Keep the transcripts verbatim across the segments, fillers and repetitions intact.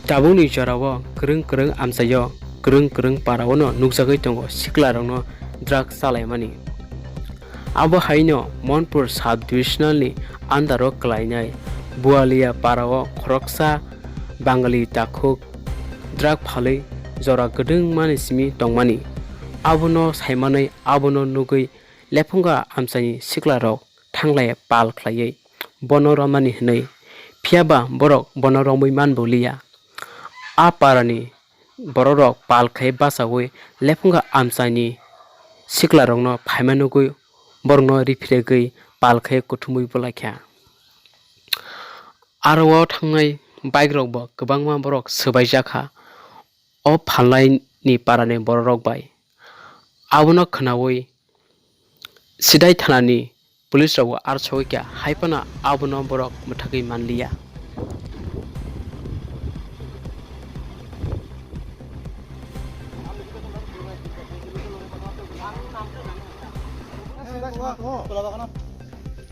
Tabukni jorao kwrwng kwrwng amchaio, kwrwng kwrwng paraono nukjagwi tongo siklarokno drug chalaimani. Abo haino Monpur sub-divisionalni under-o kwlainai Bualia parao khoroksa Bangali takhuk drug phalwi jora kwdwngmani simi tongmani. Abono saimanwi, abono nugwi Lephunga amchaini siklarok thanglai pal khlaiwi bono romnani hwnwi, phiyaba borok bono romwi manbo liya. A parani bororok pal khlai bachaui Lephunga amchaini siklarokno phaima nugui borokno riphiregwi pal khe kuthumui bwlaikha. Aro o thangnai bike rokbo kwbangma borok swbaijakha. O phalnaini parani bororok bai. Abono khwnaui Sidai thanani police rokbo arsogwi kha, hai phano abono borok mwthagwi manliya.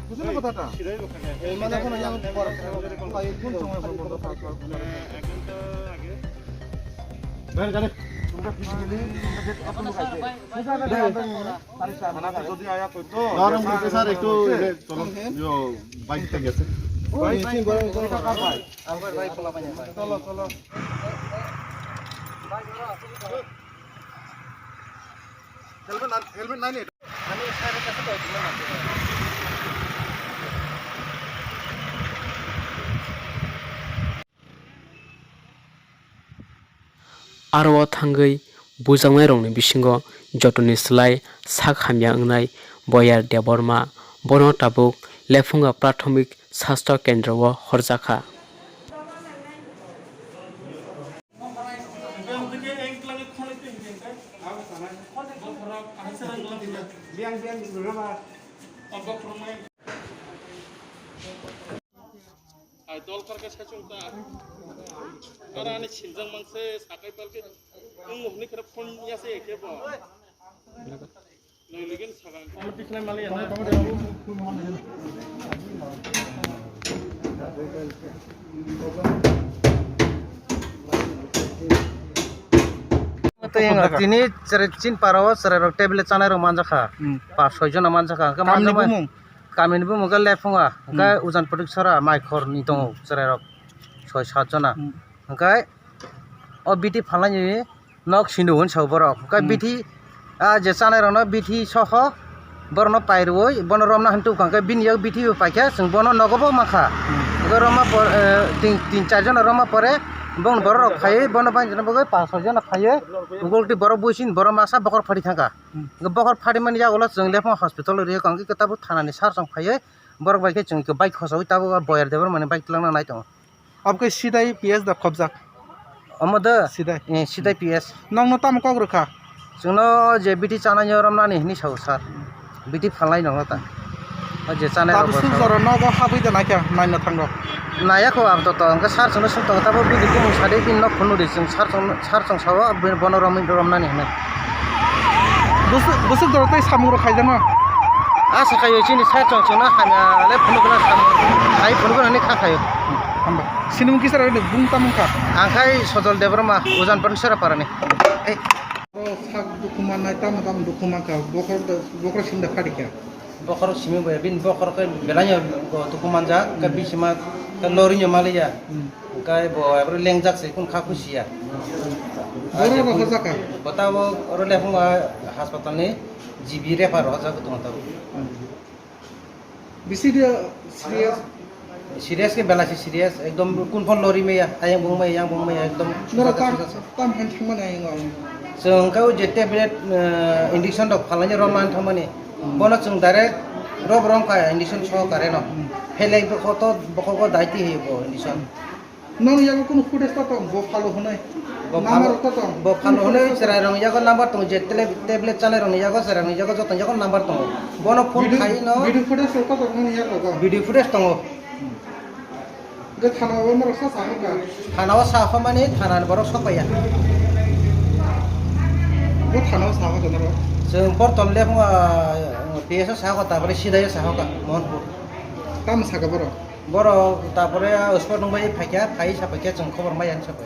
বুঝলি কথাটা? এই মানে কোনো ইয়াং পর-, কোন সময় বন্ধ থাকবে? গাড়ি, গাড়ি। তোমরা ফিরে গেলে, তোমরা যে কত লোক আছে? থানা তো যদি আয়া করতো, নরম করতে স্যার, একটু, চলো, ইয়ো, বাইক থেকে গেছে। ওই, ওই, ওই, ওই, ওই, ওই। চলো, চলো। হেলমেট নাই, হেলমেট নাই নি? Aro o thangwi bujaknairokni bisingo jotoni slai sak hamya wngnai Boyar Debbarma, bono tabuk Lephunga Prathomik Sastho Kendro o horjakha. Ai, dol kar khe saichung ta. Aro ani sinjak mang se sakai palke. Wng hwnwi khe phone ya se khe bo. Nai ligin sagang. Omo tikhlai mali ya na. Tei ang tini cherai chin para o cherai rok tablet chanai rok manjakha. Hmm. Pas soi jona manjakha. Hwnkhe kamini manjakmani bumung? Kamini bumung khe Lephunga, hwnkhe hmm, Ujan Patik Sora, Maikhor ni tongo, hmm, cherai rok soi sat jona. Hmm. Hwnkhe o biti phalnai ni nok sinu hwn sao borok. Hwnkhe hmm, biti, ah, je chanai rokno biti soho borokno pai rwui bono romna hwn tubukha. Hwnkhe bini yak biti bo paikha, chwng bono nogo bo mankha. Hmm. Hwnkhe romma por, eh, tin, tin char jona romma pore bong borok rok phaiwi bono banjina bagwi pas soi jona phaiwi. Ugulti borok buisin borok masa bokhor phari thangkha. Hmm. Hwnkhe bokhor pharimani yagulo chwng Lephunga hospital o rihikha, hwnkhe tabuk thanani sar chwng phaiwi borok bai khe chwng bike khosaui tabuk Boyar Debbarmani bike twlangna nai tongo. Abo khe Sidai P S da khobjak? Omo da? Sidai. Eh, Sidai P S. Nokno tamo kok rwkha? Chwngno je biti chanai romnani hinwi sao sir. Biti phalnai nokno ta. O je chanai rok. Tabuk suk jora nogo habwi da naikha naina thango. Naya kho abo to, to hwnkhe sir chwngno suk tongo, tabuk bini bumung sadi bini nok phunukdi chwng sir chwng, sir chwng sao bono romwi romnani hinwi. Bwswk, bwswk jora tei samung rok khaijakno? Asa khaio chini sir chwng chwngno hamya le phunukna samung, hai phunukna hinwi kha khaio. Hamba. Sinimung kisa rok bung tamo wngkha? Ang khai Sojol Debbarma, Ujan Pansora parani. Ei. O sak dukhu mannai, tamo tamo dukhu mankha, bokhorok da, bokhorok simi da phatikha. Bokhorok simi bo, bini bokhorok khe belai no bo dukhu manjak, khe hmm, bisima khe lori no maliya. Hmm. Khe bo ebro lengjak se, kun kha khusiya. Borok rok hojakha? Bo tabuk oro Lephunga hospital ni G B refer hojakha tongo tabuk. Hmm. Bisi dia serious? Serious khe belai se serious, ekdom kun phone lori maya, ayang bung maya, yang bung maya, ekdom. Norok tam, tam han thangmani ayang o? Chwng khe o je tablet, eh, injection rok phalnani romna thangmani. Hmm. Bono chwng direct rob rom kha injection sohokare no. Hmm. Phelai bokhok to, bokhok o daiti hoye bo injection. Nang yago kunu footage ta tong, bo phalo hwnwi. Bo number phalo, ta tong. Bo phalo hwnwi cherai rong yago number tong, je tele-, tablet chanai rong yago, cherai rong yago, joto yago number tongo. Bono phone video, khai no. Video footage ta tong nang yago go. Video footage tongo. Ge thana o norok sa sa ka. Thana o sa kho mani thana ni borok sok paiya. Bo thana o sa kho norok. Chwng por tom le phung, ah, P S o sa kho, ta pore Sidai o sa kho ka, Mohanpur. Tam sa ka borok? Borok tapore a spot nung bai phaikha, phai sa phaikha chwng khobor mai ani sa pai.